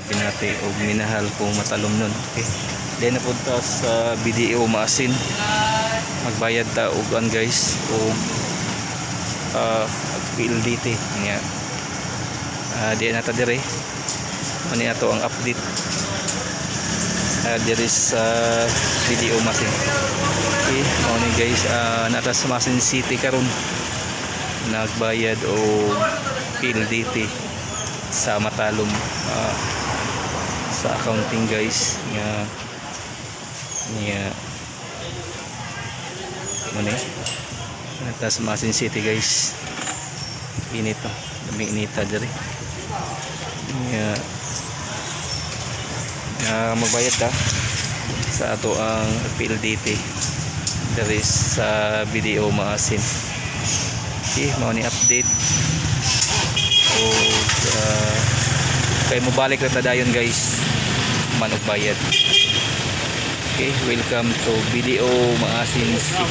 Pinati og minahal kung matalom nun. Okay. Then napunta sa BDO Maasin. Magbayad ta og an, guys, og PLDT niya. Di na ta dire. Ano ato ang update diri sa BDO Maasin. Okay, mao ni, guys, nata sa Maasin City karon, nagbayad og PLDT sa Matalom, sa accounting, guys, nga niya mo ni nata sa Maasin City, guys. Init, no? Daming inita diri nga nga magbayad ta sa ato ang PLDT diri sa BDO Maasin. Okay, mao ni update o kay mobalik ra ta dayon, guys, man og bayad. Okay, welcome to BDO Maasin City.